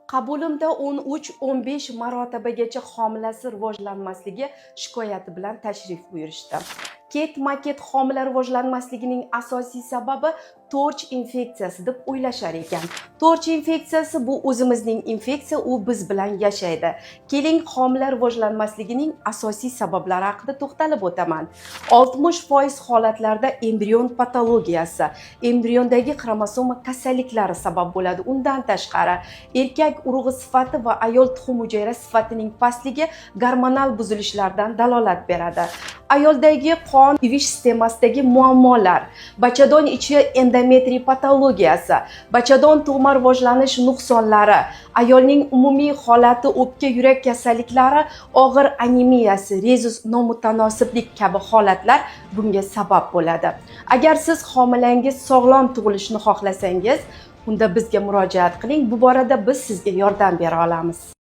Qabulimda 13-15 marotabagacha homilasi rivojlanmasligi shikoyati bilan tashrif buyurishdi. Ketma-ket homila rivojlanmasligining asosiy sababi TORCH infeksiyasi deb o'ylashar ekan. TORCH infeksiyasi bu o'zimizning infeksiya, u biz bilan yashaydi. Keling, homila rivojlanmasligining asosiy sabablari haqida to'xtalib o'taman. 60% holatlarda embrion patologiyasi, embriondagi xromosoma kasalliklari sabab bo'ladi. Undan tashqari, erkak urug'i sifati va ayol tuxum hujayra sifatining pastligi gormonal buzilishlardan dalolat beradi. Ayoldagi qon yuvish sistemasidagi muammolar, bachadon ichi endometriy patologiyasi, bachadon tug'ma rivojlanish nuqsonlari, ayolning umumiy holati, o'pka, yurak kasalliklari, og'ir anemiyasi, rezus nomutanosiblik kabi holatlar bunga sabab bo'ladi. Agar siz homilangiz sog'lom tug'ilishini xohlasangiz, unda bizga murojaat qiling. Bu borada biz sizga yordam bera olamiz.